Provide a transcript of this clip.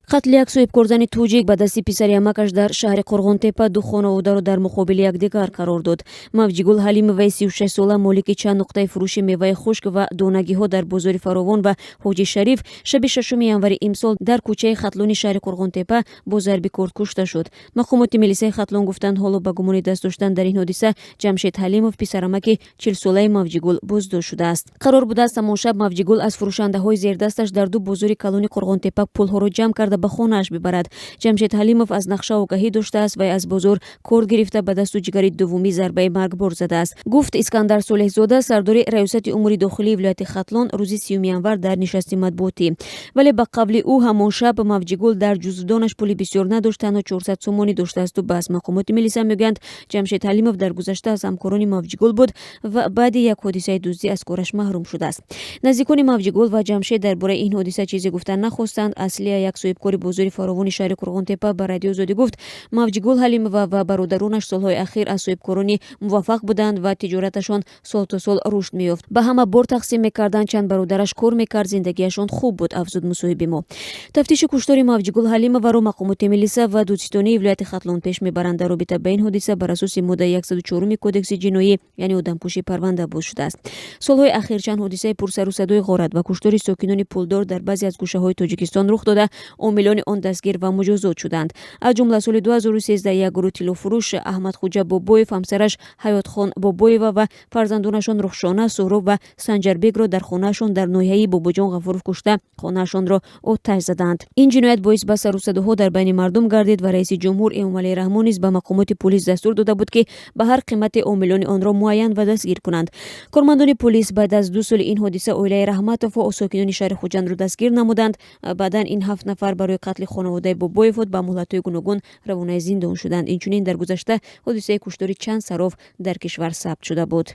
Қатли як соҳибкорзани тоҷик ба дасти писари амакаш дар шаҳри Қурғонтеппа ду хонаводаро дар муқобили якдигар қарор дод. Мавҷигул Ҳалимоваи 36сола, молики чанд нуқтаи фурӯши меваи хушк ва донагиҳо дар бозори Фаровон ва Ҳоҷи Шариф, шаби 6 январи имсол дар кӯчаи Хатлони шаҳри Қурғонтеппа бо зарби корд кушта шуд. Мақомоти милисаи Хатлон гуфтанд, ҳоло ба гумони даст доштан дар ин ҳодиса Ҷамшед Ҳалимов, писарамаки 40-солаи Мавҷигул, боздошт шудааст. Қарор будааст, ҳамон шаб Мавҷигул аз фурӯшандаҳои зердасташ дар ду бозори калони Қурғонтеппа пулҳоро ҷамъ карда, ба хонааш бибарад. Ҷамшед Ҳалимов аз нақша огаҳӣ доштааст ва аз бозор корд гирифта, ба дасту ҷигари дуввумӣ зарбаи маргбор задааст, гуфт Искандар Солеҳзода, сардори Раёсати умури дохилии вилояти Хатлон, рӯзи 30 январ дар нишасти матбуотӣ. Вале ба қавли ӯ, ҳамон шаб Мавҷигул дар ҷуздонаш пули бисёр надошт, танҳо 400 сомонӣ доштаасту бас. Мақомоти милиса мегӯянд, Ҷамшед Ҳалимов дар гузашта аз ҳамкорони Мавҷигул буд ва баъди як ҳодисаи дуздӣ аз кораш маҳрум шудааст. Наздикони Мавҷигул ва Ҷамшед дар бораи ин ҳодиса чизе гуфтан нахостанд. Аслия, як соҳибкори бозори Фаровони шаҳри Қурғонтеппа, ба Радиои Озодӣ гуфт, Мавҷигул Ҳалимова ва бародаронаш солҳои ахир аз соҳибкорони муваффақ буданд ва тиҷораташон сол то сол рушд меёфт. Ба ҳама бор тақсим мекарданд, чанд бародараш кор мекард, зиндагиашон хуб буд, афзуд мусоҳиби мо. Тафтиши куштори Мавҷигул Ҳалимоваро мақомоти милиса ва додситонии вилояти Хатлон пеш мебаранд. Дар робита ба ин ҳодиса бар асоси моддаи 104 Кодекси ҷиноӣ, яъне одамкушӣ, парванда боз шудааст. Солҳои ахир чанд ҳодисаи пурсарусадои ғорат ва куштори сокинони пулдор дар баъзе аз гӯшаҳои Тоҷикистон рух дода, омилони он дастгир ва муҷозот шуданд. Аз ҷумла соли 2013 як гурӯҳ тиллофурӯш, Аҳмадхуҷа Бобоев, ҳамсараш Ҳаётхон Бобоева ва фарзандонашон Рухшона, Суҳроб ва Санҷарбекро дар хонаашон дар ноҳияи Бобоҷон Ғафуров кушта, хонаашонро оташ задаанд. Ин ҷиноят боис ба сарусадоҳо дар байни мардум гардид ва раиси ҷумҳур Эмомалӣ Раҳмон низ ба мақомоти пулис дастур дода буд, ки ба ҳар қимате омилони онро муайян ва дастгир кунанд. Кормандони полис баъд аз 2 соли ин ҳодиса оилаи Раҳматовҳо, сокинони шаҳри Хуҷандро дастгир намуданд. Баъдан ин ҳафт нафар барои қатли хонаводаи Бобоевҳо ба муҳлатҳои гуногун равонаи зиндон шуданд. Инчунин дар гузашта ҳодисаи куштори чанд сароф дар кишвар сабт шуда буд.